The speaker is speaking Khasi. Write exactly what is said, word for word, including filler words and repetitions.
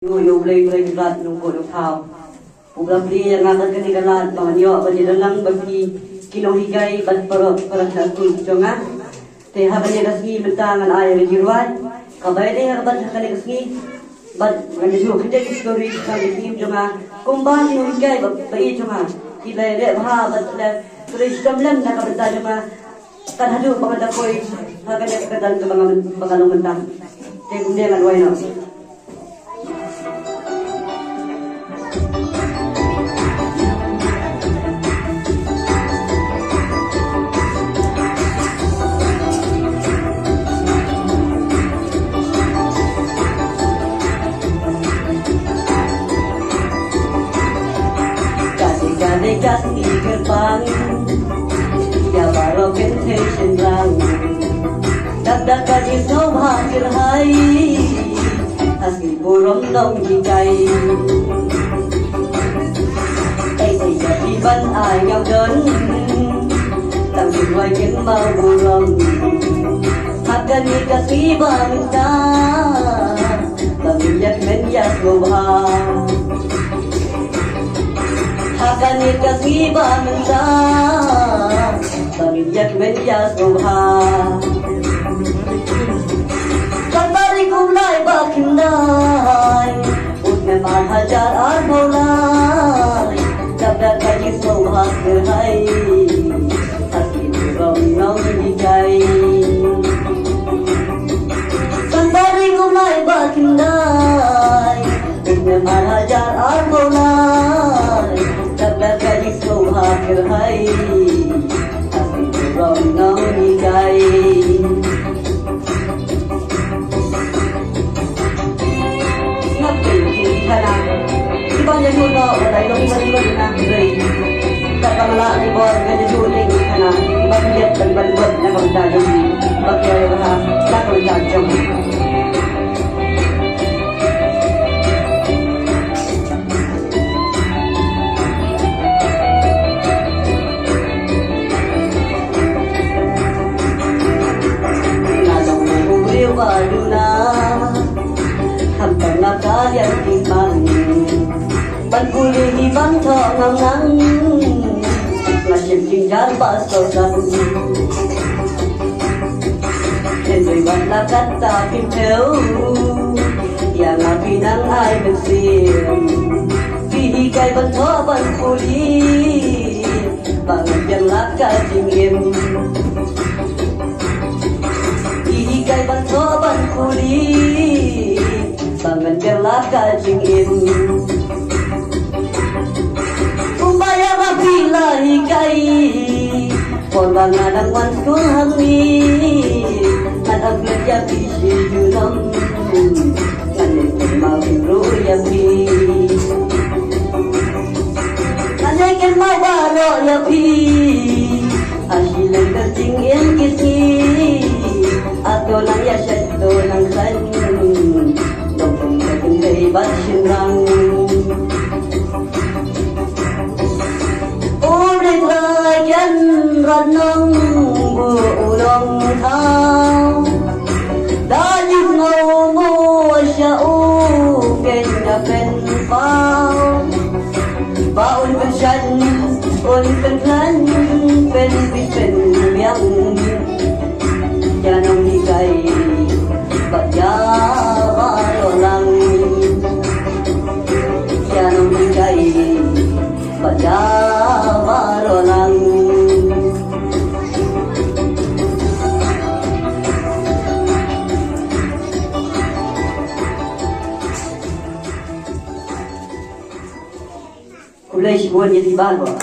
Ïa U Blei Trai Kynrad Nongbuh Nongthaw, u ba la plie ïa nga kat kane ka lad ba ngan ïoh ban ïadon lang bad phi ki nonghikai bad paralok para khynnah skul jong nga. Te ha kane ka sngi mynta ngan ai ïa ka jingrwai kaba ïadei ha kane ka sngi. Bad ngan ïathuh kine ki story ha ka sngi jong nga, kumba ki nonghikai ba ïeit jong nga ki la leh bha bad ki la trei shitom lem na ka bynta jong nga. Kan haduh ba ngan da poi ha kane ka kyrdan kaba nga, ba nga long mynta. Te kumne ngan wai noh. Kane kane ka sngi kyrpang ïa baroh kynthei shynrang. Dap dap ka jingsngewbha kyrhai ha sngi burom nonghikai. Ei ei ïa phi ban ai ngaw don, tang phi wai kynmaw burom. Ha kane ka sngi ba mynta ba ngin ïakmen ïasngewbha. Ha kane ka sngi ba mynta ba ngin ïakmen ïasngewbha. Ka tarik u bnai ba khyndai, u snem ar hajar arphew lai, dap dap ka jingsngewbha kyrhai ha sngi burom nonghikai. Ka tarik u bnai ba khyndai, u snem ar hajar arphew lai, dap dap ka jingsngewbha kyrhai ha sngi burom nonghikai. Nga pynkhih khana kiba ïathuh noh ba dei long kiba dei ba dei na dei. Katba nga lah ki bor nga ïathuh ïa ki khana kiba pynlip ban ban bud na ka bynta jong ki ba ki ïa bha na ka bynta jong ki. Nga long u briew ba duna, khamtam na ka liang ki bang. Ban pule hi bang thoh ngam nang, nga shim jingjar ba sosang. Hynrei wat la katta phin thew ïa nga, phi nang ai mynsiem. Phi hikai ban thoh ban pule, ba ngan biang la ka jingim. Phi hikai ban thoh ban pule, ba ngan biang la ka jingim. Kumba ïa nga phi la hikai, por ba nga dang wan skul hangne, ngan ap ïa phi shi junom. Ngan ïa kynmaw ruh ïa phi. Ngan ïa kynmaw baroh ïa phi. Ha shi lynter jingim ki sngi, hato nang ïa shait, hato nang khlaiñ, dang pynthei kynthei bad shynrang. U Blei Trai Kynrad Nongbuh u Nongthaw, da jingsngew mo sha u keiñ na pynpaw. Ba un pynshait, un pynkhlaiñ, pynbit pynbiang ïa nonghikai bad ïa baroh lang. Ïa nonghikai bad ïa baroh lang. Khublei shibun ïa phi baroh.